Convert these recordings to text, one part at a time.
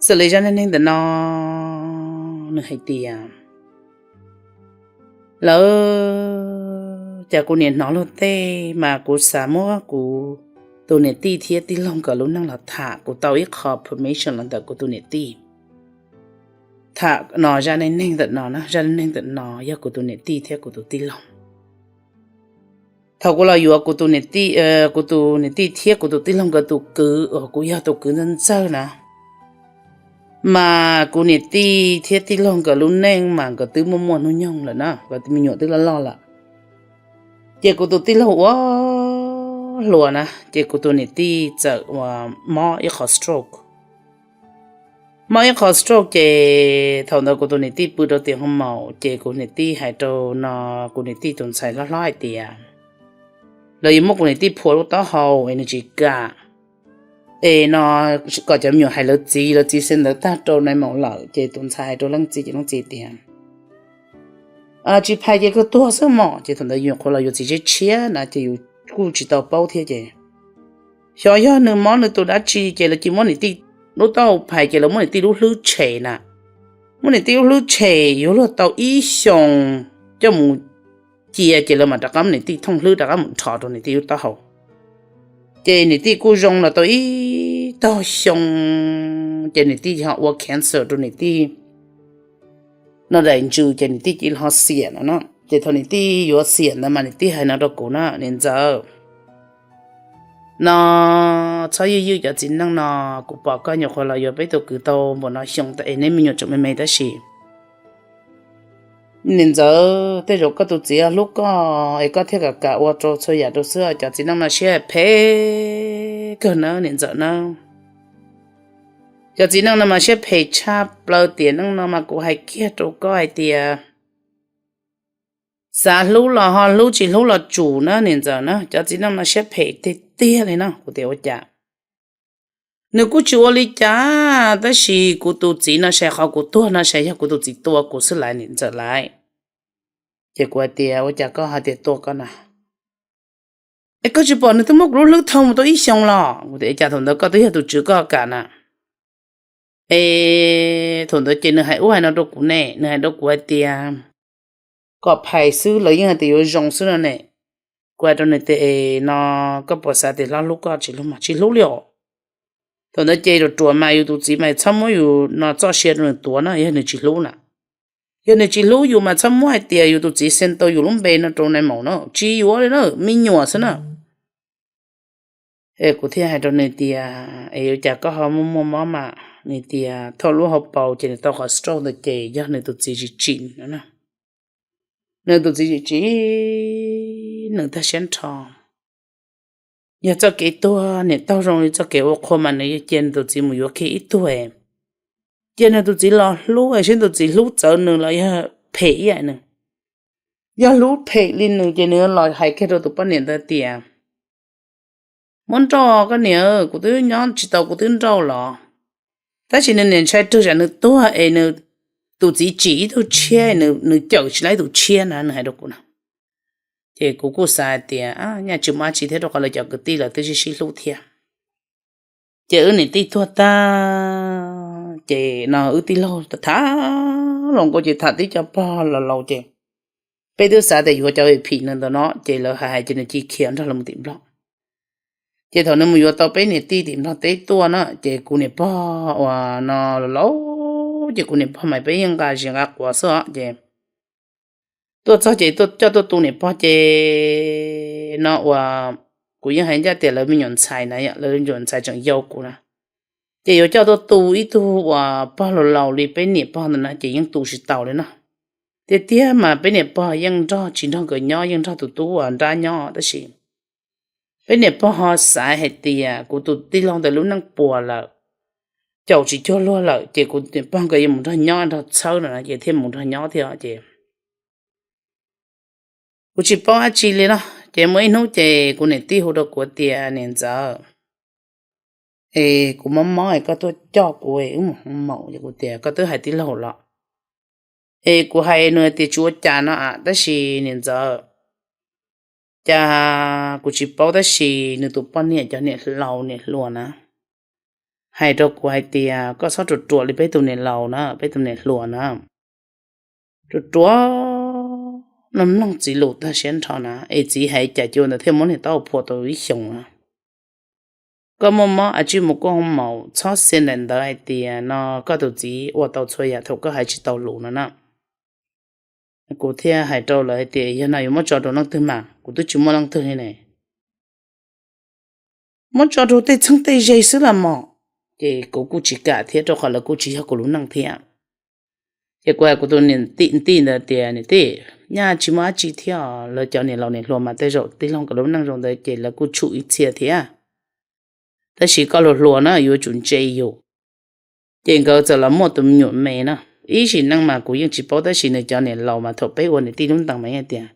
Txawm li zaj neej neeg ntawm no nws hais tias, lawv, cas kuv niaj hnov luag tej mas kuv xav muab kuv tus niam tij thiab tij laug nkawd lub neej los tham, kuv tau ib qho information los ntawm kuv tus niam tij. Tham no zaj neej neeg ntawm no, zaj neej neeg ntawm no yog kuv tus niam tij thiab kuv tus tij laug. Thaum kuv los yuav kuv tus niam tij, kuv tus niam tij thiab kuv tus tij laug nkawd tus kwv uas kuv yog tus kwv ntxawg ntxawg na, mas kuv niam tij thiab tij laug nkawd lub neej mas nkawd twb muaj muaj hnub nyoog lawm na, nkawd me nyuam twb loj loj lawm. Ces kuv tus tij laug ua hluas na, ces kuv tus niam tij txawm mob ib qho stroke. Mob ib qho stroke ces thaum ntawd kuv tus niam tij pw rau tim hoo maum, ces kuv niam tij hais rau no, kuv niam tij tus ntxhais hlob hlob hais tias, lawv yuav muab kuv niam tij phua lub taub hau es nws tsis kam, es no kom cov me nyuam hais lawv txiv, lawv txiv xeeb ntawv tag rau nai maum lawm. Ces tus ntxhais hais rau leej txiv, ces leej txiv tias, tsis phais ces koj tuag xwb mog. Ces thaum ntawd yus qhuav los yuav txiv tshiab tshiab na, ces yus kuj tsis tau paub thiab ces, xyov yog nws mob nws tus dab tsi ces lawv cia muab niam tij lub taub hau phais, ces lawv muab niam tij lub hlwb tshem na. Muab niam tij lub hlwb tshem yuav luag tau ib xyoos coj mus cia, ces lawv mam rov qab muab niam tij thooj hlwb rov qab mus rho rau niam tij lub taub hau. Ces niam tij kuj zoo los tau ib tog xyoo, ces niam tij ho ua cancer rau niam tij no daim ntsws, ces niam tij cia li ho xiam no no. Ces thaum niam tij yuav xiam ntawd mas niam tij hais no rau kuv na, niam ntxawm, no txhob ywj ywj cov txiv neej no, kuv pom koj nyuam qhuav los yuav peb tus kwv tau npaum no xyoo tas es neb me nyuam tseem me me tab sis niam ntxawm, tej zaum koj tus txiv hlub koj es koj thiaj kam kam ua rau txhua yam rau xwb. Cov txiv neej no siab phem kawg nawb niam ntxawm nawb. Cov txiv neej no mas siab phem tshaj plaws. Tiam neej no mas kuv hais kiag rau koj hais tias, xav hlub los ho hlub, tsis hlub los tsum na niam ntxawm na. Cov txiv neej no siab phem tiag tiag li no. Kuv tias ua cas? Nws kuj tsis ua li cas, tab sis kuv tus txiv no sai, qhov kuv tuag no sai yog kuv tus txiv tua kuv xwb laiv niam ntxawm laiv. Ces kuv hais tias, ua cas koj hais tias tua koj na? Es koj tsis pom nws twb muab kuv lub hlwb thooj mus tau ib xyoos los? Kuv tias, cas thaum ntawd koj twb yog tus tswv koj kam na? Es thaum ntawd ces nws hais ub hais no rau kuv ne, nws hais rau kuv hais tias, kom phais xwb, lawv yeej hais tias yuav zoo xwb no ne. Kuv hais rau nws tias, es no koj puas xav tias hlob hlub koj tsis hlub mas tsis hlub li os. Thaum ntawd ces ruam ruam mas yus tus txiv mas txhob muab yus no txoj sia rau nws tuav na, yog nws tsis hlub na. Yog nws tsis hlub yus mas txhob muab hais tias yus tus txiv xeeb tau yus lub npe no rau nai maum no, tsis yuav li na, me nyuam xwb na. Es kuv thiaj hais rau nws tias, es ua cas koj ho muaj muaj mob mas? Nws tias thaum lub hauv paus ces nws tau qhov stroke ntawd ces yog nws tus txiv tsis tsim no. Nws tus txiv tsis tsim, nws tag siab nrho. Yog txoj kev tuag niam taug zoo li txoj kev ua qhua mas nws yuav cia nws tus txiv mus yuav kiag ib tug, cia nws tus txiv los hlub, seb tus txiv hlub txawv nws los yog phem ib yam nws. Yog hlub phem li nws ces nws los hais kiag rau tus poj niam ntawd tias, muab nrauj koj niam, kuv twb nyob tsis tau kuv twb nrauj los. Tab sis nws niam ntshai rwg tsam nws tuag es nws tus txiv tsim ib tug tshiab, nws cawm tsis laib tus tshiab na, nws hais rau kuv na. Ces kuv kuj xav hais tias nyaj tsis muaj dab tsi thiab, rau qhov lawv cov kwv tij lawv twb sib sib hlub thiab. Ces wb niam tij tuag tag ces no wb tij laug tham los nkaus ces tham tib co pog laus laus ces peb twb xav tias yuav cov phim no ntawm no ces lawv hais hais ces nws cia khiav nrog lawv mus tim Nplog. Ces thaum nws mus yuav tau peb niam tij tim Nplog teb tuaj na ces kuv niam pog uas no laus laus ces kuv niam pog mas peb yeej nqa zis nqa quav xwb os ces tuaj txog ces tuaj coj tuaj tu niam pog ces no uas kuv yeej hais ncaj tias lawv me nyuam ntxhais na, lawv me nyuam ntxhais tseem yau kuv na, ces yuav coj tuaj tu ib tug uas pog laus laus li peb niam pog ntawd na ces yeej tu tsis tau li no. Tiag tiag mas peb niam pog yeej nrog tsis nrog nkawd nyob, yeej nrog tus tub uas nrab nyob tab sis peb niam pog ho xav hais tias kuv tus tij laug ntawd lub neej puas lawm, caum tsis cuag luag lawm ces kuv niam pog nkawd yuav mus nrog nyob nrog txhawb no ces thiaj mus nrog nyob thiab ces kuv tsis paub dab tsi li no. Ces muaj ib hnub ces kuv niam tij hu rau kuv tias, niam ntxawm, es kuv mob mob es koj tuaj coj kuv wb mus hoo maum. Kuv tias, koj twb hais tij laug los? Es kuv hais nws tias tsis ua cas no a, tab sis niam ntxawm, cas kuv tsis paub tab sis nws tus poj niam cov niam laus niam hluas na hais rau kuv hais tias koj txhob ruam ruam li peb tus niam laus na, peb tus niam hluas na. Ruam ruam, mloog mloog txiv lus tag siab nrho na, es txiv hais cas ua ntawd thiaj muab niam taub hau phua tau ib xyoos na. Koj muaj mob a tsij mus kuaj hoo maum, txhob xia ntawm ntawd hais tias no koj tus txiv ua tau txhua yam thaum koj hais tsis tau lus no na. Kuv thiaj hais rau lawv hais tias yog no yuav muab tso rau leej twg mas, kuv twb tsis muaj leej twg li ne. Muab tso rau tej txheeb tej ze xwb los mas. Ces kuv kuj tsis kam thiab, rau qhov lawv kuj tsis yog kuv lub neej thiab. Ces kuv hais kuv tus niam tij ntawd tias niam tij, nyaj tsis muaj dab tsi thiab, lawv cov niam laus niam hluas mas tej zaum tij laug nkawd lub neej zoo ntawd ces lawv kuj tshum ib txhia thiab. Tab sis koj hluas hluas na yuav tsum ntse yus. Ces nkawd txawm los muaj tus me nyuam me na, ib sim neej mas kuv yeej tsis paub, tab sis nws cov niam laus mas thaum peb ua niam tij lub ntees mas yeej tias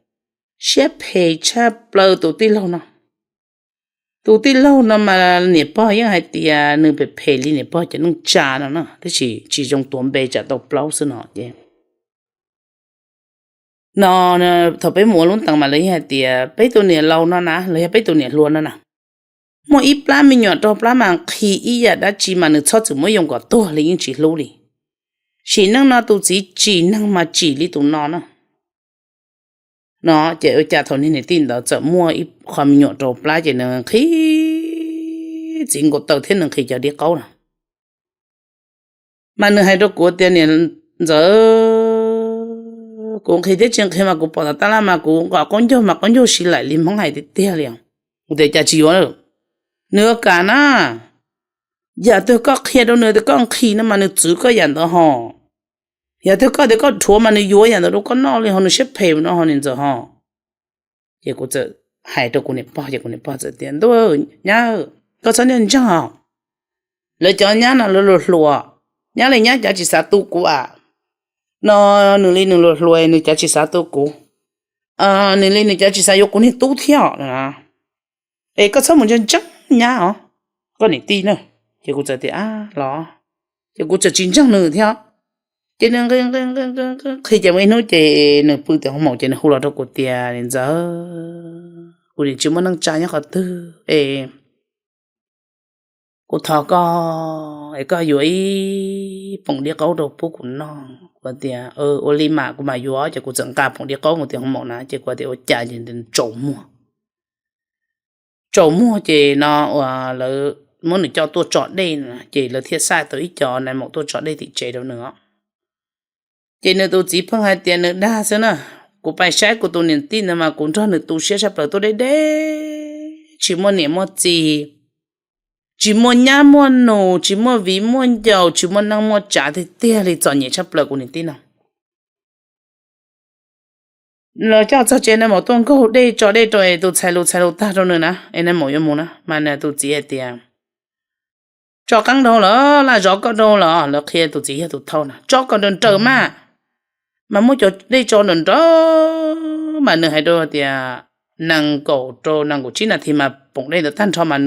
siab phem tshaj plaws tus tij laug no. Tus tij laug no mas niam pog yeej hais tias nws phem phem li niam pog cov neej tsa no na, tab sis tsis zoo tuav npe tsam tau plaub xwb no ces no, thaum peb mus ua lub ntees mas lawv yeej hais tias peb tus niam laus no na los yog peb tus niam hluas no na, muaj ib plab me nyuam rau plab mas nqhis ib yam dab tsi mas nws txhob txwm muab yoo kom tuag li yeej tsis hlub li. Sim neej no tus txiv tsim neeg mas tsim li tus no na. No ces ua cas thaum niag niam tij ntawd txawm muaj ib qho me nyuam rau plab ces nws nqhis txiv nkaus taw thiab nws nqhis cov dib qaub na. Mas nws hais rau kuv tias niam ntxawm, kuv nqhis thiab tsis nqhis mas kuv pom tom tab laj mas kuv nqos qaub ncaug mas qaub ncaug si laim li Hmoob hais tiag tiag li. Kuv tias cas tsis yuav, nws ua kam na. Yam twg koj qhia rau nws tias koj nqhis no mas nws txwv koj yam ntawd hos. Yam twg koj tias koj dhuav mas nws yuav yam ntawd rau koj noj li hos, nws siab phem no hos niam ntxawm hos. Ces kuv txawm hais rau kuv niam pog ces kuv niam pog txawm tias ntuj, nyab, koj txhob ntseeg os. Lawv cov nyab no lawv hluas hluas, nyab li nyab cav tsis xav tu kuv am. No nws li nws hluas hluas nws cav tsis xav tu kuv, nws li nws cav tsis xav yuav kuv niag tub thiab. Es koj txhob mus ntseeg ntseeg nyab os, koj niam tij na. Ces kuv txawm tias los, ces kuv txawm tsis ntseeg nws thiab. Ces nws nqhis ces muaj ib hnub ces nws pw tim hoo maum ces nws hu los rau kuv tias niam ntxawm, kuv niam tsis muaj neej tsa nyob qhov twg es kuv thov koj es koj yuav ib poom dib qaub rau pub kuv noj. Kuv tias ua li mas kuv mam yuav. Ces kuv txawm nqa poom dib qaub mus tim hoo maum na, ces kuv tias ua cas ces tsaus muag. Tsaus muag ces no uas lawv muab nws coj tuaj tso dej, ces lawv thiaj xa tau ib co nais maum tuaj tso dej tim tsev rau nws os. Ces nws tus txiv pheej hais tias nws dag xwb na. Kuv pais saib kuv tus niam tij ntawd mas kuv nrog nws tu siab tshaj plaws, tuaj deb deb, tsis muaj niam muaj txiv, tsis muaj nyab muaj nus, tsis muaj viv muaj ncaus, tsis muaj neej muaj tsav tiag tiag li, txom nyem tshaj plaws kuv niam tij no. Los coj txog tsev nais maum tuaj nkaug dej tso dej rau es tus txhais lus txhais lus tag rau nws na es nais maum yuav mus na, mas nws tus txiv hais tias tso qeeb dhau lawm, laj zov koj dhau lawm. Lawv qhia tus txiv yog tus thauj na, tso kom nrawm nrawm mas, mas muab cov dej tso nrawm nrawm. Mas nws hais rau tias nees nkaum rau nees nkaum tsib nas this mas poom dej ntawd tag nrho mas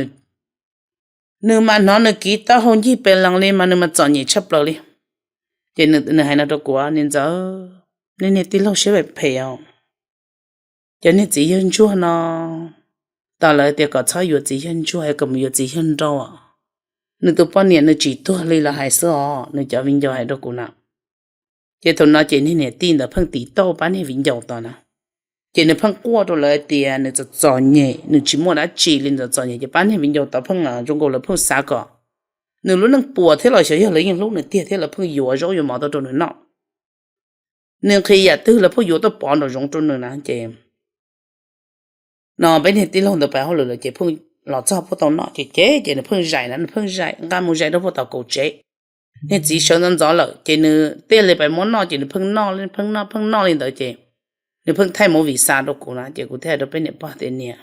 nws mas hnov nws kiv taub hau ncig pes lees li mas nws mas txom nyem tshaj plaws li. Ces nws hais no rau kuv, niam ntxawm, nej niag tij laug siab phem phem os. Cov niag txiv yawg ntsuag no, tas lawv tias kom txhob yuav txiv yawg ntsuag es kom mus yuav txiv yawg nraug. Nws tus poj niam nws tsis tuag li los hais xwb os, nws cov viv ncaus hais rau kuv na. Ces thaum no ces niag niam tij ntawd pheej tiv tauj pab niag viv ncaus tod na. Ces nws pheej quaj rau lawv tias nws txom txom nyem, nws tsis muaj dab tsi li, txom txom nyem. Ces pab niag viv ncaus tod pheej zoo nkaus lawv pheej xav kom nws lub neej puas thiab los xyov yog lawv yeej hlub nws tiag thiab lawv pheej yuav zaub yuav mov tuaj rau nws noj. Nws nqhis yam twg lawv pheej yuav tuaj pov nraum zoov rau nws na. Ces no peb niag tij laug ntawd pab hauj lwm lawm ces pheej los txog puag tau noj ces ces ces nws pheej zais na, nws pheej zais nqa mus zais rau puag tom kaum tsev. Niag txiv sawv ntxov ntxov lawm ces nws thiaj li pab muab noj ces nws pheej noj, pheej noj pheej noj li ntawd ces nws pheej thaij movie xa rau kuv na. Ces kuv thiaj hais rau peb niam pog tias niam,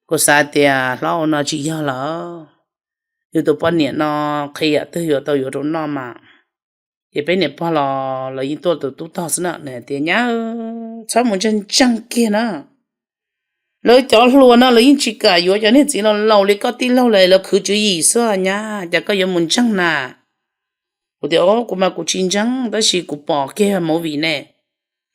kuv xav tias hlob ua no tsis yog lawm, yus tus poj niam no nqhis yam twg yuav tau yuav rau noj mas. Ces peb niam pog los lawv yeej tuaj tus tub tog xwb na, nws hais tias nyab, txhob mus ntseeg ntseeg kiag na. Lawv cov hluas no lawv yeej tsis kam yuav cov niag txiv laus laus li koj tij laug lawm, lawv khwv tswv yim xwb nyab, cas koj yuav mus ntseeg na. Kuv tias kuv mas kuv tsis ntseeg tab sis kuv pom kiag movie ne,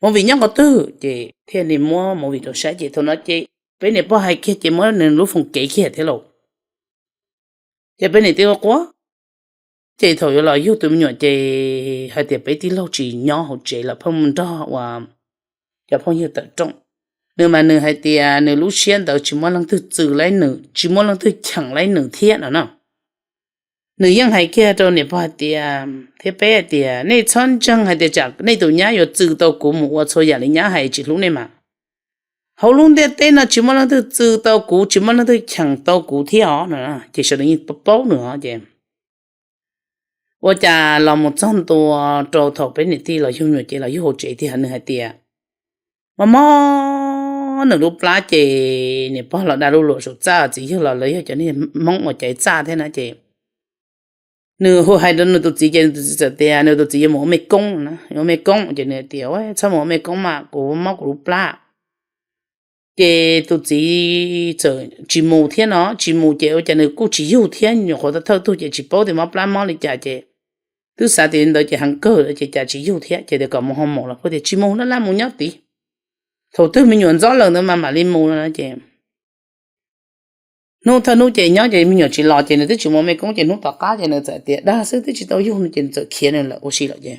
movie nyob qhov twg ces thiaj li muab movie rau saib ces thaum no ces peb niam pog hais kiag ces muab nws lub foom kev kiag thiab lauj. Ces peb niam tij quaj quaj, Ces thaum yuav los yug tus me nyuam ces hais tias peb tij laug tsis nyob hauv tsev lawm, pheej mus nrog uas cov phooj ywg tawm rooj. Nws mas nws hais tias nws lub siab ntawd tsis muaj leej twg txwm laib nws, tsis muaj leej twg cheem laib nws thiab no na. Nws yeej hais kiag rau niam pog hais tias, thiab peb hais tias nej txhob ntseeg hais tias tsam nej tus nyab yuav txwm tau kuv mus ua txhua yam li nyab hais tsis hlub nej mas. Hauv lub ntiaj teb no tsis muaj leej twg txwm tau kuv, tsis muaj leej twg cheem tau kuv thiab os no. Ces sawv daws yeej paub nws os ces ua cas los mus txog ntua rau thaum peb niam tij los yug me nyuam ces los yug hauv tsev tiag, nws hais tias mob mob nws lub plab ces niam pog los da lub luam saum txaj, txiv yawg los lawv yog cov niag Hmoob uas caiv txaj thiab na ces nws hu hais rau nws tus txiv ces nws tus txiv txawm tias nws tus txiv yuav mus ua mej koob na, yuav ua mej koob ces nws tias txhob mus ua mej koob mas kuv mob kuv lub plab. Ces tus txiv txawm tsis mus thiab no, tsis mus ces ua cas nws kuj tsis yug thiab, nyuam qhuav tau thawj tug ces tsis paub tias mob plab mob li cas ces twb xav tias ntawd ces heev kawg ces cas tsis yug thiab ces tias kom mus ho mus los puag tias tsis mus na, laj mus nyob tid, thaum twg me nyuam ntxob lawm ntawd mas mam li mus no ces hnub thawj hnub ces nyob ces me nyuam tsis los ces nws twb tsis mus mej koob ces hnub tom qab ces nws txawm tias dag xwb twb tsis tau yug no ces nws txawm khiav nws lawm ua si lawm ces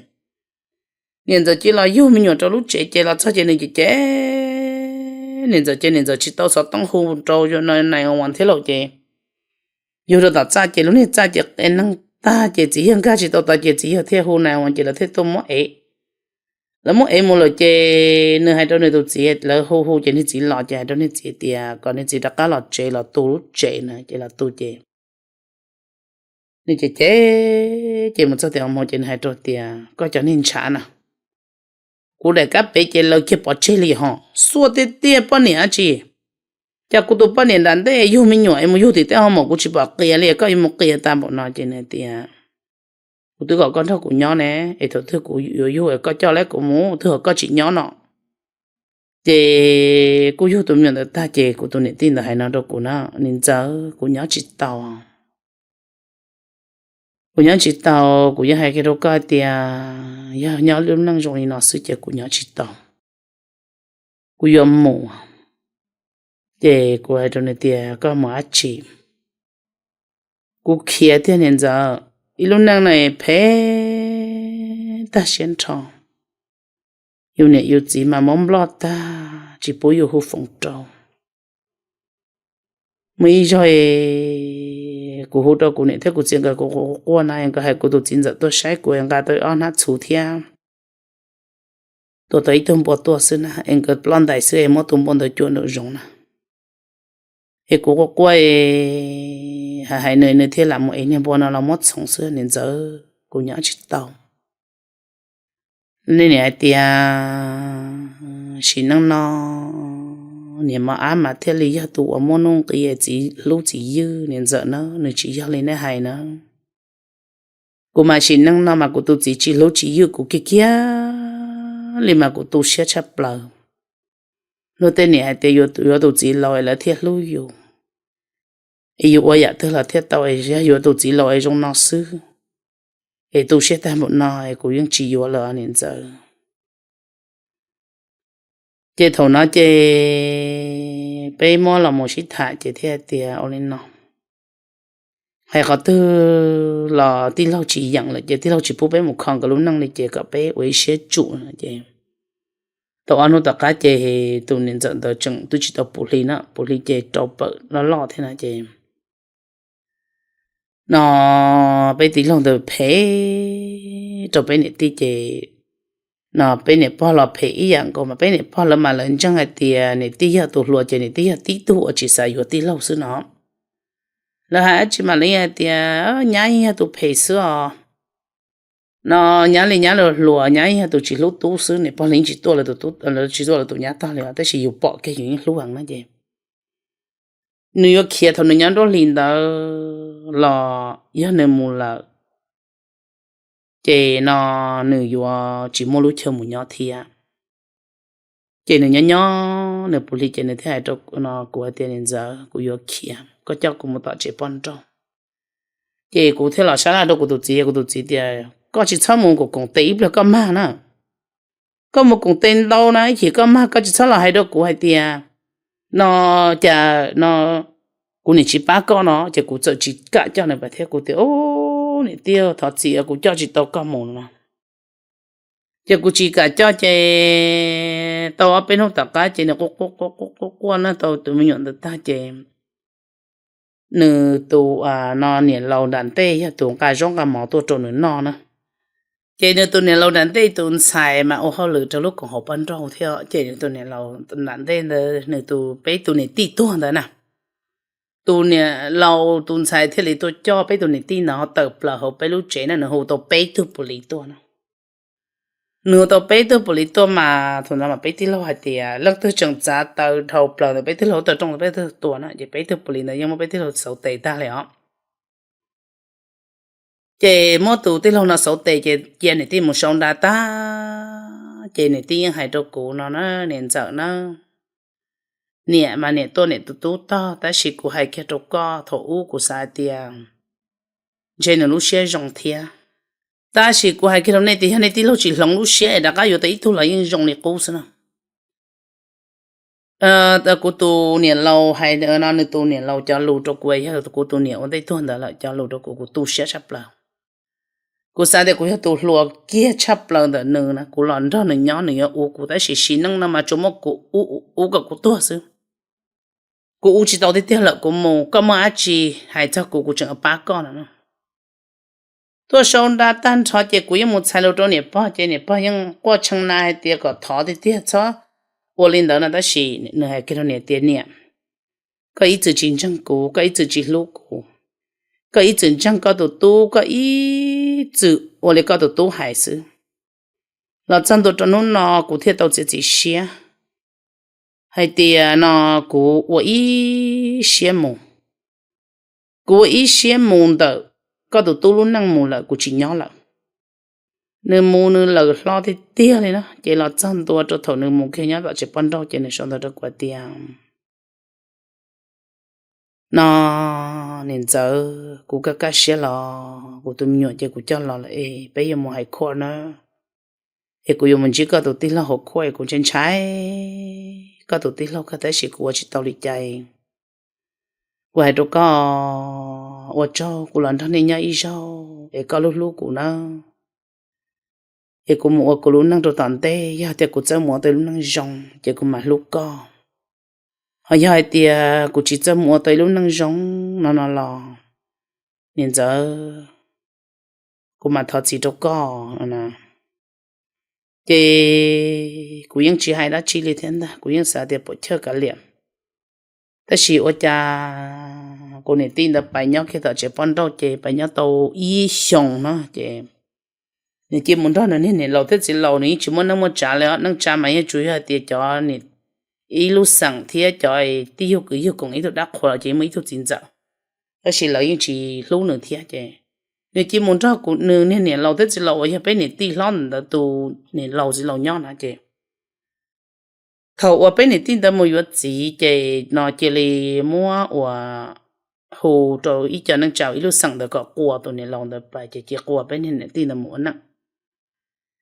niam ntxawm cia los yug me nyuam rau lub tsev ces los txog ces nws cem cem niam ntxawm ces niam ntxawm tsis tau xov tooj hu rau nais uas thiab lauj ces yug rau tom txaj ces lub niag txaj ces qe neeg tag ces txiv yawg nkag tsis tau tod ces txiv yawg thiaj hu nais uas ces lawv thiaj tuaj muab ev. Lawv muab ev mus lawm ces nws hais rau nws tus txiv, lawv hu hu ces nws txiv los ces hais rau nws txiv tias kom nws txiv rov qab los tsev los tu lub tsev na ces los tu ces nws cem cem ces mus txog tias mus ces nws hais rau tias koj cov niag ntshav na, kuv daim kab pev ces lawv kiag pov tseg li ho, xuaj tiag tiag poj niam dab tsi, cas kuv tus poj niam nram ntej yug me nyuam es mus yug tim tej ho mus kuv tsis pom qias li, koj yuav mus qias tag npaum no ces nws tias kuv twb kom koj nrog kuv nyob ne, es thaum twg kuv yuav yug es koj coj lawv kuv mus twg ho koj tsis nyob no. Ces kuj yug tus me nyuam ntawd tag ces kuv tus niam tij ntawd hais no rau kuv na, niam ntxawm, kuv nyob tsis tau. Kuv nyob tsis tau, kuv yeej hais kiag rau koj tias yog nyob lub neej zoo li no xwb ces kuv nyob tsis tau, kuv yuav mus. Ces kuv hais rau nws tias koj mus dab tsi? Kuv khiav tiag niam ntxawm, ib lub neej no phem tag siab nrho. Yus niam yus txiv mas mob nploj tag tsis pub yus hu foos rau. Muaj ib zaug kuv hu rau kuv niam thiab kuv txiv nkawd, kuv quaj na, nkawd hais kuv tus txiv ntxawm tuaj saib kuv nqa tau ob hnab txhuv thiab tua tau ib tug npua tuaj xwb na, es nkawd ploj ntais xwb es muab tus npua ntawd cua nraum zoov na. Es kuv quaj quaj hais hais nws, nws thiaj lam mus ev niag npua no los muab txhoov xwb niam ntxawm, kuv nyob tsis tau. Nej niam hais tias sim neej no niam mos ab mas thiaj li yog tus uas muaj nuj nqis txiv hlub txiv ywg niam ntxawm na, nws tsis yog li nej hais na. Kuv mas sim neej no mas kuv tus txiv tsis hlub tsis ywg kuv kiag kiag li mas kuv tu siab tshaj plaws. Luag tej niam hais tias yuav tus txiv laus es lawv thiaj hlub yus, es yus ua yam twg los thiaj tau, es yog yuav tus txiv laus es zoo no xwb, es tu siab tag npaum no es kuv yeej tsis yuav lawm niam ntxawm. Ces thaum no ces peb muab los mus sib tham ces thiaj tias ua li no, hais qhov twg los tij laug tsis yeem lawm ces tij laug tsis pub peb mus kho nkawd lub neej li ces kom peb ua ib siab tsum no ces tau ob hnub tom qab ces tus niam ntxawm ntawd tseem twb tsis tau puv hli na, puv hli ces rau pawm loj loj thiab no ces no peb tij laug ntawd phem rau peb niam tij ces no peb niam pog los phem ib yam nkaus mas peb niam pog lawv mas lawv ntseeg hais tias niam tij yog tus hluas ces niam tij yog tib tug uas tsis xav yuav tij laug xwb no. Lawv hais dab tsi mas lawv hais tias nyab yog tus phem xwb os. No nyab li nyab los hluas, nyab yog tus tsis hlub tub xwb, niam pog li tsis tuaj lawv tus tub, tsis tuaj lawv tus nyab tog li os, tab sis yus pom kiag yus yeej hlub heev na ces nws yuav khiav thaum nws nyob nruab hlis ntawd los yog nws mus lawm ces no nws yuav tsis muaj lub chaw mus nyob thiab. Ces nws nyob nyob nws puv hli ces nws thiaj hais rau kuv hais tias niam ntxawm, kuv yuav khiav, koj coj kuv mus tom tsev poj nrauj. Ces kuv thiaj los sab laj rau kuv tus txiv, kuv tus txiv tias koj tsis txhob mus koom koom tes ib pliag koj mag na. Koj mus koom tes ntau na ib chim koj mag, koj tsis txhob los hais rau kuv hais tias no cas no kuv niam tsis pab koj no. Ces kuv txawm tsis kam coj nws pais thiab, kuv tias o Niam tij, thov txim, kuv coj tsis tau koj mus no. Ces kuv tsis kam coj ces tau ob peb hnub tom qab ces nws quaj quaj quaj quaj quaj na, tau tus me nyuam ntawd tag ces nws tus, no, niam laus nram ntej yog tus nqa zaub nqa mov tuaj rau nws noj na. Ces nws tus niam laus nram ntej tus ntxhais mas ua hauj lwm rau lub koom haum poj nrauj thiab, ces nws tus niam laus nram ntej ntawd nws tus, peb tus niam tij tuag ntawd na, tus niam laus tus ntxhais thiaj li tuaj coj peb tus niam tij ntawd tawm plaws hauv peb lub tsev na, nws hu tau peb tug pus lis tuaj no. Nws hu tau peb tug pus lis tuaj mas thaum ntawd mas peb tij laug hais tias leej twg tseem txav taw dhau plaws ntawd peb tij laug taw rooj peb tij laug tua na, ces peb tug pus lis ntawd yeej muab peb tij laug xauv tes tag li os. Ces muab tus tij laug no xauv tes ces cia niam tij mus sau nra tag, ces niam tij yeej hais rau kuv no na, niam ntxawm na, niam mas niam tuaj niam tus tub tog, tab sis kuv hais kiag rau koj, thaum ub kuv xav hais tias ntshe nws lub siab zoo thiab, tab sis kuv hais kiag rau nej tias yog nej tij laug tsis hloov lub siab es rov qab yuav tau ib tug los yeej zoo li qub xwb no. Kuv tus niam laus hais no, nws tus niam laus cov lus rau kuv, yog kuv tus niam ua ntej tuag ntawd lawm cov lus rau kuv, kuv tu siab tshaj plaws. Kuv xav tias kuv yog tus hluas kiag tshaj plaws ntawm nws na, kuv los nrog nws nyob nws yuav ua kuv, tab sis sim neej no mas tsuas muab kuv ua kom kuv tuag xwb. Kuv ua tsis tau tiag tiag lawm, kuv mus koj muaj dab tsi hais txog kuv, kuv tseem pab koj no. Tuaj sau nra tag nrho ces kuv yeej mus txhais lus rau niam pog, ces niam pog yeej quaj tshee na hais tias kom thov tiag tiag txhob ua li ntawd no, tab sis nws hais kiag rau niam tias niam, koj ib txwm tsis ntseeg kuv, koj ib txwm tsis hlub kuv, koj ib txwm ntseeg koj tus tub, koj ib txwm ua li koj tus tub hais xwb. Los txog ntua rau hnub no kuv thiaj tau txiav txim siab hais tias no kuv ua ib siab mus, kuv ua ib siab mus ntawm koj tus tub lub neej mus lawm, kuv tsis nyob lawm. Nws mus nws lawm hlo tiag tiag li na, ces los txog ntua rau thaum nws mus kiag nyob tom tsev poj nrauj ces nws sau ntawv rau kuv tias no, niam ntxawm, kuv kaj kaj siab los kuv tus me nyuam ces kuv coj los lawm es peb yuav mus hais court na, es kuv yuav mus ntsib koj tus tij laug hauv court es kuv ntshai ntshai koj tus tij laug kawg tab sis kuv ua tsis tau li cas. Kuv hais rau koj, ua tsaug kuv los nrog nej nyob ib zaug es koj hlub hlub kuv na, es kuv mus ua kuv lub neej rau tom ntej, yog tias kuv txawj mus ua tau lub neej zoo ces kuv mam hlub koj. Ho yog hais tias kuv tsis txawj mus ua tau lub neej zoo no no los, niam ntxawm, kuv mam thov txim rau koj no. Ces kuv yeej tsis hais dab tsi li thiab ntag, kuv yeej xav tias puas chawj kav liam. Tab sis ua cas kuv niam tij ntawd pais nyob kiag tom tsev poj nrauj ces pais nyob tau ib xyoos no ces nws cia mus nrog nws niag niam laus thiab txiv laus, nws yeej tsis muaj neej muaj tsav li os. Neej tsa mas yeej tsuas yog hais tias cov ib lub xeem thiab cov tij yug kwv yug koom ib tug dab qhuas los ces muaj ib tug txiv ntxawm, tab sis lawv yeej tsis hlub nws thiab ces nws cia mus nrog kuv nws niag niam laus thiab txiv laus uas yog peb niam tij hlob ntawd tus niam laus txiv laus nyob no ces thaum uas peb niam tij ntawd mus yuav txiv ces no cia li muab uas hu rau ib co neej tsa ib lub xeem ntawd kom qua tus niam laus ntawd pais ces cia qua peb niam tij ntawd mus ua neej.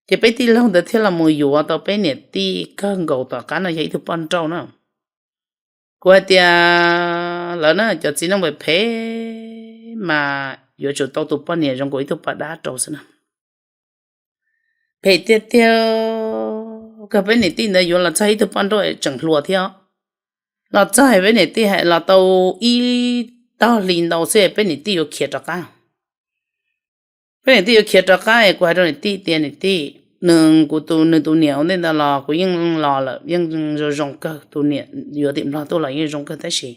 Ces peb tij laug ntawd thiaj los mus yuav tau peb niam tij kawg nkaus tom qab no yog ib tug poj nrauj na. Kuv hais tias lawv na cov txiv neej phem phem mas yuav tsum tau tus poj niam zoo nkaus ib tug poj dab rau xwb na. Phem tiag tiag, kawg peb niam tij ntawd yuav los txog ib tug poj nrauj tseem hluas thiab. Los txog peb niam tij hais los tau ib tog hli ntau xwb peb niam tij yuav khiav rov qab. Peb niam tij yuav khiav rov qab es kuv hais rau niam tij tias niam tij, nws kuv tus, nws tus niam ua ntej ntawd los kuv yeej los lawm yeej zoo zoo kawg, tus niam yuav tim Nplog tuaj los yeej zoo kawg tab sis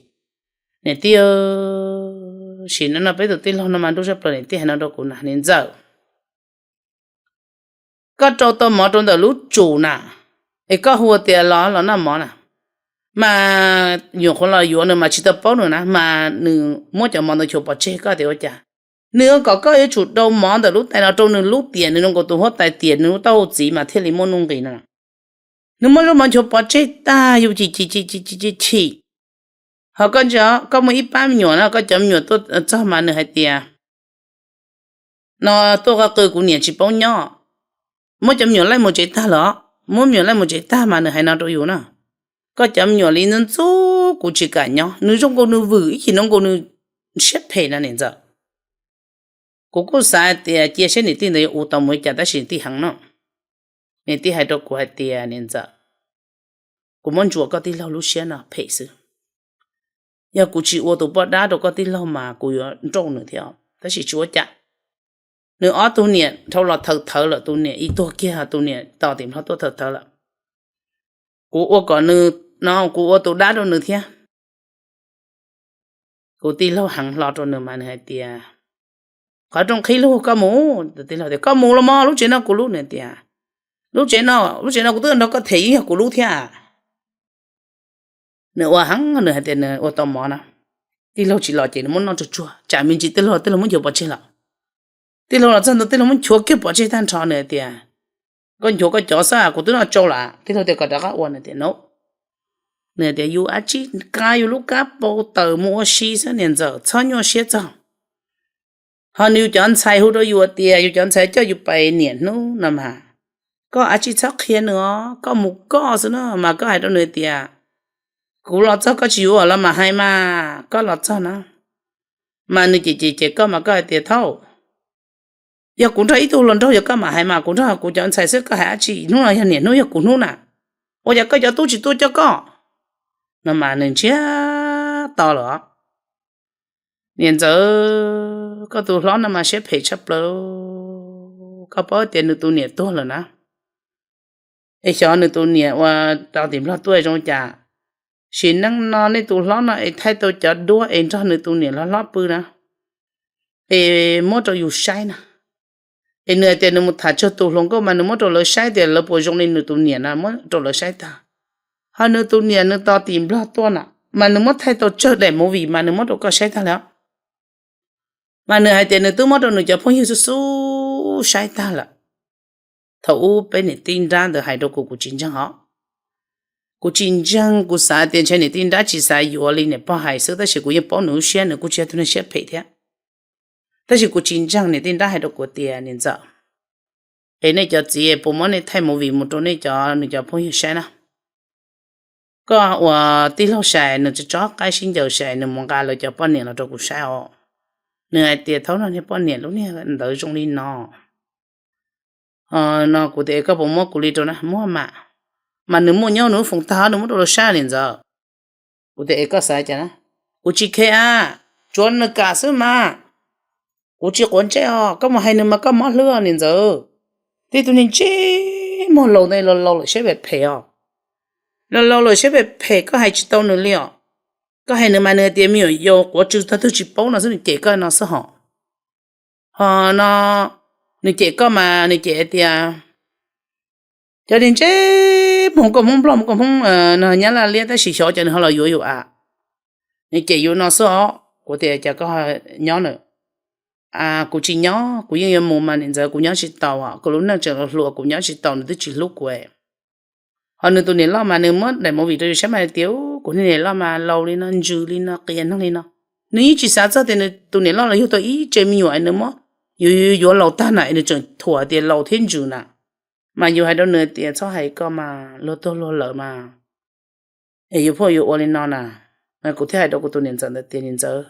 niam tij, sim no no peb tus tij laug no mas nruj zaj plaws, niam tij hais no rau kuv na, niam ntxawm, koj rau tau mov rau ntawm lub tsum na, es koj hu tias los los noj mov na, mas nyuam qhuav los yuav nws mas tsis tau paub nws na mas nws muab cov mov ntawd chuav pov tseg, koj tias ua cas? Nws kom koj yuav tsum rau mov ntawm lub tais no rau nws lub tiam, nws zoo nkaus tus huab tais tiam, nws lub taub hau txiv mas thiaj li muaj nuj nqis no. Nws muab zaub mov chuav pov tseg tag yus chim chim chim chim chim chim. Ho koj ntsia, koj muaj ib pab me nyuam na, koj cov me nyuam tuaj txog mas nws hais tias no tuaj qw kuv niam tsis paub nyob, muab cov me nyuam laij mus tsev tag lawm, muab me nyuam laij mus tsev tag mas nws hais no rau yus na, koj cov me nyuam li ntxub ntxub kuv tsis kam nyob. Nws zoo nkaus nws vwm ib chim no nkaus nws siab phem na niam ntxawm. Kuv kuj xav hais tias cia saib niam tij ntawd yuav ua tau mus li cas tab sis niam tij heev no. Niam tij hais rau kuv hais tias, Niam ntxawm, kuv muab ntsuas koj tij laug lub siab no phem xwb. Yog kuv tsis ua tus poj dab rau koj tij laug mas kuv yuav nrauj nws thiab, tab sis tsis ua cas. Nws ob tug niam dhau los thawv thawv lawm, tus niam ib tuag kiag, tus niam tos tim Nplog tuaj thawv thawv lawm. Kuv ua kom nws, no kuv ua tus dab rau nws thiab. Kuv tij laug heev hlo rau nws mas nws hais tias, Qhov rooj qhib lug, koj mus. Tij laug tias, Koj mus los mas, lub tsev no kuv lub. Nws tias, Lub tsev no, lub tsev no kuv twb nrog koj them, yeej yog kuv lub thiab. Nws ua heev, nws hais tias nws ua tau mov na, tij laug tsis los ces nws muab noj tsuag tsuag, tsam me ntsis tij laug, tij laug muab nchuav pov tseg lawm. Tij laug los txog ntua tij laug muab nchuav kiag pov tseg tag nrho. Nws hais tias, Koj nchuav koj cov xwb, kuv twb noj tsau lawm. Tij laug tias, Koj rov qab ua. Nws tias, Nws tias, Yus dab tsi, qab yus lub kab pau taws mus ua si xwb niam ntxawm, txhob nyuaj siab txog. Ho nws yus cov ntxhais hu rau yus tias yus cov ntxhais coj yus pais niam hnub no mas, koj dab tsi txhob qhia nws os, koj mus koj xwb no mas koj hais rau nws tias, Kuv los txog koj tsis yuav los mam hais mas, koj los txog na. Mas nws cem cem cem koj mas koj hais tias, Thaum yog kuv nrog ib tug hluas nraug yog koj mam hais mas, kuv nrog kuv cov ntxhais xwb koj hais dab tsi, hnub no yog niam hnub yog kuv hnub na, ua cas koj cov tub tsis tuaj coj koj? No mas nws ntsiag to lawm. Niam ntxawm, koj tus hlob no mas siab phem tshaj plaws, koj paub tias nws tus niam tuag lawm na. Es xyov nws tus niam uas rau tim Nplog tuaj zoo cas. Sim neej no nej tus hlob no es thaij tau cov duab es nrog nws tus niam hlob hlob pw na, es muab rau yus saib na. Es nws hais tias nws mus tham tsawg tus hluas nkauj mas nws muab rau lawv saib tias lawv puas zoo li nws tus niam na, muab rau lawv saib tag. Ho nws tus niam nws tos tim Nplog tuaj na, mas nws muab thaij tau tsawg daim movie mas nws muab rau koj saib tag lawm. Mas nws hais tias nws twb muab rau nws cov phooj ywg xub xub saib tag lawm. Thaum ub peb niam tij nrab ntawd hais rau kuv, kuv tsis ntseeg os. Kuv tsis ntseeg, kuv xav tias ntshe niam tij nrab tsis xav yuav li niam pog hais xwb, tab sis kuv yeej paub nws lub siab, nws kuj tsis yog tus neeg siab phem thiab. Tab sis kuv tsis ntseeg, niam tij nrab hais rau kuv tias, Niam ntxawm, es nej cov txiv puas muab nej thaij movie mus rau nej cov, nws cov phooj ywg saib na? Koj ua tij laug sai, nws tso qaib sib ncaws sai, nws mus nqa lawv cov poj niam los rau kuv saib os. Nws hais tias, Thaum no niag poj niam lub niag ntawd zoo li no. No kuv tias, Koj puas muab kuv li rau na? Muab mas. Mas nws muaj nyob nws lub foos tag, nws muab rau lawv saib, niam ntxawm. Kuv tias, Es koj xav cas na? Kuv tsis khe a, tsuav nws kam xwb mas. Kuv tsis quav ntsej os, koj mus hais nws mas koj mob hlwb os, niam ntxawm. Tib tug niag ntsej muag laus ntawd, laus laus lawm siab phem phem os. Laus laus lawm siab phem phem, koj hais tsis tau nws li os. Koj hais nws mas nws hais tias me nyuam yaus quav tsw tog twg tsis paub no xwb, nws cem koj no xwb hos. Ho no, nws cem koj mas nws cem hais tias, Cov niag ntsej muag, koj Hmoob Nplog, koj Hmoob no Nyab Laj liab, tab sis xyov cas nws ho los yuav yus a. Nws cem yus no xwb os. Kuv tias, Cas koj nyob na? Kuv tsis nyob, kuv yeej yuav mus mas niam ntxawm, kuv nyob tsis taus, kuv lub neej tseem hluas, kuv nyob tsis taus, nws twb tsis hlub kuv. Ho nws tus niam loj mas nws muab daim movie rau yus saib mas tias, Kuv niag niam loj mas laus li no, ntsws li no, qias neeg li no. Nws yeej tsis xav txog tias nws tus niam loj los yug tau ib tse me nyuam, nws muab, yus yuav laus tag na es nws tseem thuam tias laus thiab ntsws na. Mas yus hais rau nws tias, Txhob hais koj mas, luag tuag luag lawm mas, es yus pheej yuav ua li no na. Mas kuv thiaj hais rau kuv tus niam ntxawm ntawd tias, Niam ntxawm,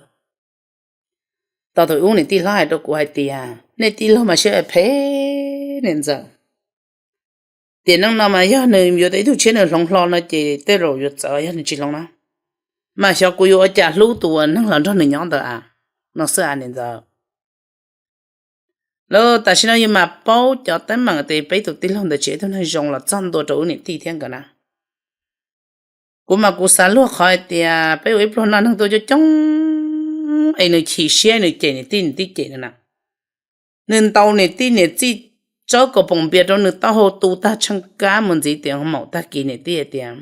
tos thaum ub niam tij hlob hais rau kuv hais tias nej tij laug mas siab phem, niam ntxawm, tiam neej no mas yog nws yuav tau ib tug tshiab nws hloov hlo no ces tej zaum yuav txawv, yog nws tsis hloov na, mas xyov kuv yuav ua cas hlub tus uas neeg los nrog nws nyob ntawd a, no xwb a niam ntxawm. Lawv tam sim no yus mam paub cov teeb meem tias peb tus tij laug ntawd tsis yog ib tug neeg zoo los txog ntua rau wb niam tij thiab nkawd na. Kuv mas kuv xav luag qhov hais tias peb ua ib pluag noj neeg tuaj coob coob es nws chim siab nws cem niam tij, niam tij cem nws na. Nws ntaus niam tij niam txij, tsawb kaus poom npias rau nws taub hau tu tag tsheej kab mus ntxiv tias maum tag kis niam tij hais tias,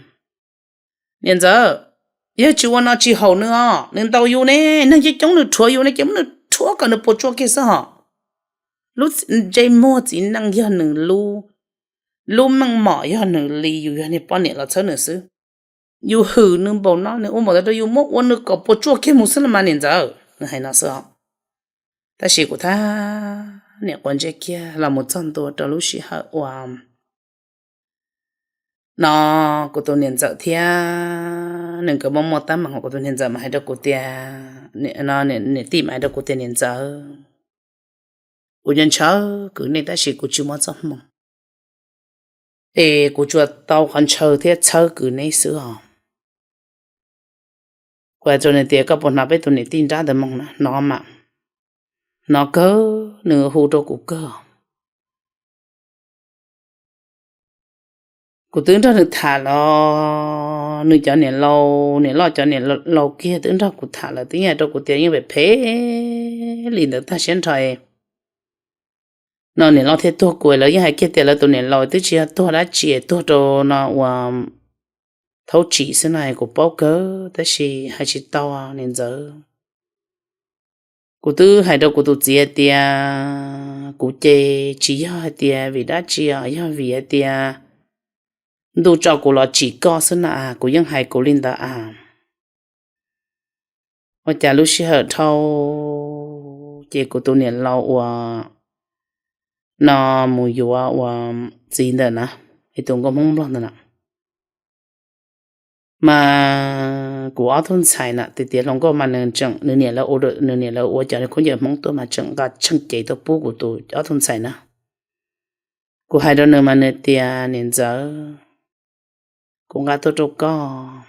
Niam ntxawm, yog tsis ua no tsis haum nws os, nws ntaus yus ne, neeg coob coob nws rhuav yus ne, ces muab nws rhuav kom nws puas tsuaj kiag xwb hos. Lub ntsej muag txiv neej yog nws lub, lub meej mom yog nws li, yus yog niag poj niam los txhawb nws xwb. Yus hwm nws npaum no, nws ua npaum ntawd rau yus, muab ua nws kom puas tsuaj kiag mus xwb los mas niam ntxawm, nws hais no xwb os. Tab sis kuv thab niam quav ntsej kiag los mus txog ntua rau lub sij hawm uas no kuv tus niam ntxawm thiab nws nkawd muaj muaj teeb meem, kuv tus niam ntxawm mas hais rau kuv tias, niam tij mas hais rau kuv tias, Niam ntxawm, Kuv nco ntshaw kwv nej tab sis kuv tsis muaj txoj hmoo, es kuv tsuas tau qhov ntshaw thiab txhawb kwv neb xwb os. Kuv hais rau nws tias, koj puas hnov peb tus niam tij nrab ntawd moo na? Hnov mas, hnov kawg, nws hu rau kuv kawg. Kuv twb nrog nws tham los, nws cov niam laus, niam loj cov niam laus kiag twb nrog kuv tham lawm, twb yeej hais rau kuv tias yeej phem phem li ntawd tag siab nrho. No niam loj thiaj tuag kuv, lawv yeej hais kiag tias lawv tus niam laus twb tsis yog tuag dab tsi, tuag rau no uas thaub tsim xwb no, kuv paub kawg tab sis hais tsis tau niam ntxawm. Kuv twb hais rau kuv tus txiv hais tias kuv ces tsis yog hais tias vim dab tsi os, yog vim hais tias ntuj tso kuv los tsim koj xwb na, kuv yeej hais kuv li ntawd a. Ua cas lub sij hawm dhau ces kuv tus niam laus uas no mus yuav ua txiv ntawm na, ib tus nkauj Hmoob Nplog ntawd na, mas kuv ob tug ntxhais na, tias tias hluas nkauj mas nws tseem, nws niam lawv ua, nws niam lawv ua cov khaub ncaws Hmoob tuaj mas tseem nqa tsheej cev tuaj pub kuv tus ob tug ntxhais na. Kuv hais rau nws mas nws tias niam ntxawm, kuv nqa tuaj rau koj,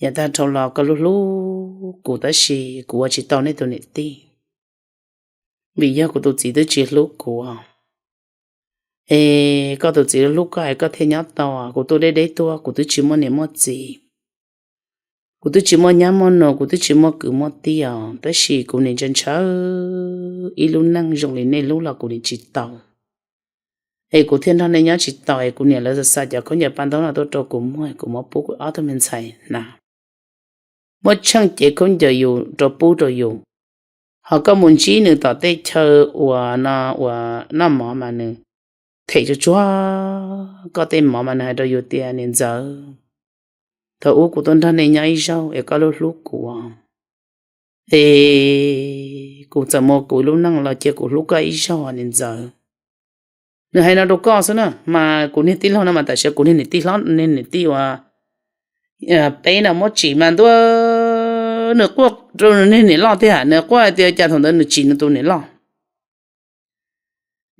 yav tag dhau los koj hlub hlub kuv tab sis kuv ua tsis tau nej tus niam tij, vim yog kuv tus txiv twb tsis hlub kuv. Es koj tus txiv hlub koj es koj thiaj nyob tau, kuv tuaj deb deb tuaj kuv twb tsis muaj niam muaj txiv, kuv twb tsis muaj nyab muaj nus, kuv twb tsis muaj kwv muaj tij os, tab sis kuv nim ntshaw ntshaw ib lub neej zoo li nej hlub los kuv nim tsis tau. Es kuv thiaj nrog nej nyob tsis tau, es kuv niam lawv xa xa cov khaub ncaws paj ntaub no tuaj rau kuv muag, kuv muab pub kuv ob tug me ntxhais na. Muab tsheej cev khaub ncaws yus rau pub rau yus, ho koj mus ntsib nws tom tej chaw uas no uas noj mov mas nws them tsuag tsuag koj tej mov mas nws hais rau yus tias niam ntxawm, thaum ub kuv tuaj nrog nej nyob ib zaug es koj hlub hlub kuv, es kuv txawm muaj kuv lub neej los cia kuv hlub koj ib zaug niam ntxawm. Nws hais no rau koj xwb na, mas kuv niag tij laug no mas tam sim kuv niag niam tij hlob, niag niam tij uas peb no muab tsim mas ntuj, nws quaj rau nws niag niam loj tiag, nws quaj hais tias cas thaum ntawd nws tsim nws tus niam loj.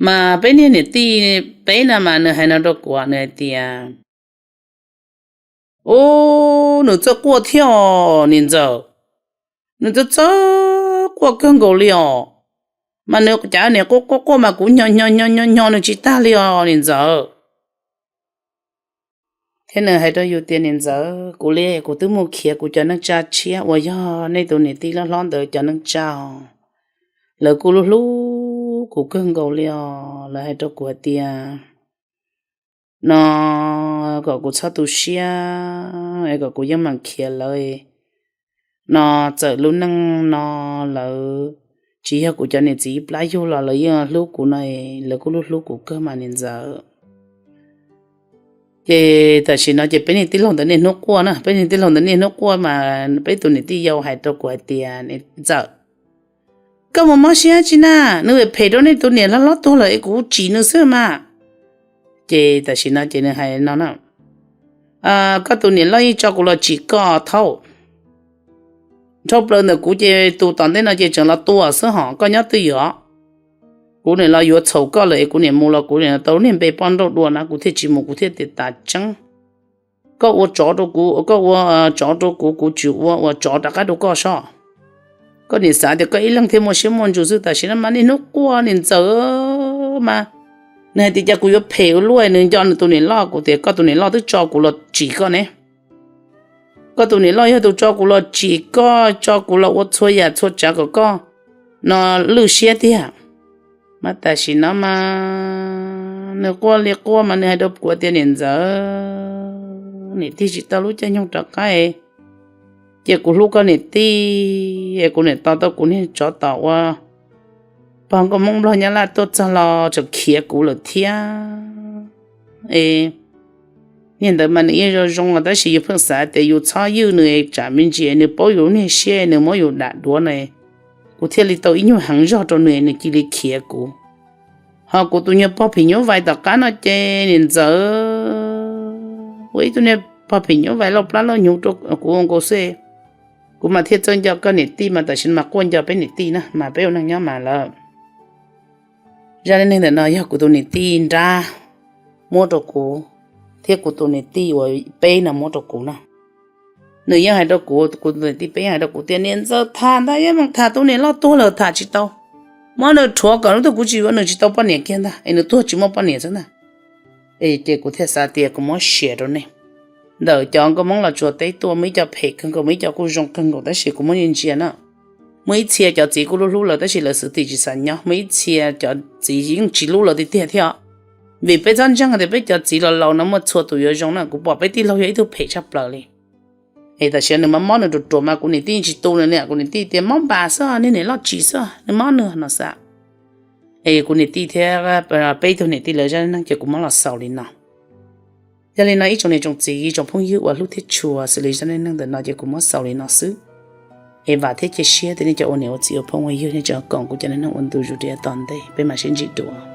Mas peb niag niam tij peb no mas nws hais no rau kuv, nws hais tias, ub, nws txawj quaj thiab os niam ntxawm, nws txawj txawj quaj kawg nkaus li os, mas nws cav niam quaj quaj quaj mas kuv nyo nyo nyo nyo nyo nws tsis tag li os niam ntxawm. Thiab nws hais rau yus tias niam ntxawm, kuv li kuv twb mus khiav kuv cov neej tsa tshiab uas yog nej tus niam tij loj hlob ntawd cov neej tsa, lawv kuj hlub hlub kuv kawg nkaus li os, lawv hais rau kuv hais tias no kom kuv txhob tu siab es kom kuv yeej meem khiav lawv, no txawm lub neej no lawv tsis yog kuv cov niam txiv plab yug los lawv yeej hlub kuv no, lawv kuj hlub hlub kuv kawg mas niam ntxawm. Ces tam sim no ces peb niag tij laug ntawd niaj hnub quaj na, peb niag tij laug ntawd niaj hnub quaj mas peb tus niam tij yau hais rau kuv hais tias niam ntxawm, koj mus mob siab tsi na, nws phem rau nej tus niam loj hlob tuag lawm es kuv tsim nws xwb mas. Ces tam sim no ces nws hais no na, koj tus niam loj yeej tso kuv los tsim koj thaub, dhau plaws ntawm kuv ces tus tom ntej no ces tseem los tua xwb hos koj nyob twj ywm os. Kuv niam los yuav txhaum koj lawm es kuv niam mus los kuv niam tau niag npe poj nrauj dua na kuv thiaj tsis mus kuv thiaj tias tas tseeb. Koj ua tsov rau kuv, koj ua tsov rau kuv, kuv tsis ua, ua tsov rov qab rau koj sob. Koj niam xav tias koj ib leeg thiaj muaj siab muaj ntsws xwb, tam sim no mas niaj hnub quaj niam ntxawm mas. Nws hais tias cas kuv yuav phem ua luaj, nws nco nws tus niam loj, kuv tias koj tus niam loj twb tso kuv los tsim koj ne. Koj tus niam loj yog tus tso kuv los tsim koj, tso kuv los ua txhua yam txhua tsav kom koj no lwj siab tiag. Mas tam sim no mas nws quaj li quaj mas nws hais rau kuv tias niam ntxawm, niam tij tsis tau lub caij nyoog rov qab, cia kuv hlub koj niam tij, kuv niam tos tau kuv niag tsov tom ua pog nkauj Hmoob Nplog Nyab Laj tuaj txog los tseem khiav kuv lawm thiab. Es niag ntawd mas nws yeej zoo zoo os, tab sis yus pheej xav tias yus txhob ywj nws, tsam me ntsis nws paub yus lub niag siab nws muab yus dam duav no, kuv thiaj li tau ib nyuag heev zog rau nws, nws cia li khiav kuv. Ho kuv tus nyuag pog phim nyuj vais tom qab no ces niam ntxawm, ua ib tug niag pog phim nyuj vais lauj plab lauj hnyuv rau kuv nkaus xwb. Kuv mas thiaj txawj nco koj niam tij mas tam sim no mas quaj nco peb niam tij na mas peb ua neej nyob mas lawm. Zaj neej neeg ntawm no yog kuv tus niam tij nrab muab rau kuv, thiab kuv tus niam tij uas peb no muab rau kuv na. Nws yeej hais rau kuv, kuv tus niam tij peb yeej hais rau kuv tias niam ntxawm tham ntag, yeej tham tus niam loj tuag lawm tham tsis tau, muab nws rhuav kom lub twg kuv tsis yuav, nws tsis tau poj niam kiag ntag, es nws tuag tsis muaj poj niam xwb ntag. Es ces kuv thiaj xav tias kuv muab share rau nej. Ntawm cov nkauj Hmoob Los Tsuas teb tuaj muaj ib co phem kawg nkaus, muaj ib co kuj zoo kawg nkaus, tab sis kuv muab ntsia ntsia na, muaj ib txhia cov txiv kuj hlub hlub lawv tab sis lawv xwv tim tsis xav nyob, muaj ib txhia cov txiv yeej tsis hlub lawv tiag tiag thiab. Vim peb txhob ntseeg tias peb cov txiv los laus no muaj txhua tus yuav zoo na, kuv pom peb tij laug yog ib tug phem tshaj plaws li. Es tam sim nws mas mob nws ruam ruam mas kuv niam tij tsis tu nws li, kuv niam tij tias mob npas xwb, niag niam loj tsis xwb, nws mob nws no xwb. Es kuv niam tij thiab peb tug niam tij lawv zaj neej ces kuv muab los xaus li no. Yog li no ib tsoom niam tsoom txiv tsoom phooj ywg uas hlub thiab tshua, xws li zaj neej neeg ntawm no ces kuv muab xaus li no xwb. Es vam thiab cia siab tias nej cov ua niam ua txiv ua phooj ua ywg nej tseem koom kuv cov neej neeg ua ntu zus rau yav tom ntej, peb mam sib ntsib dua.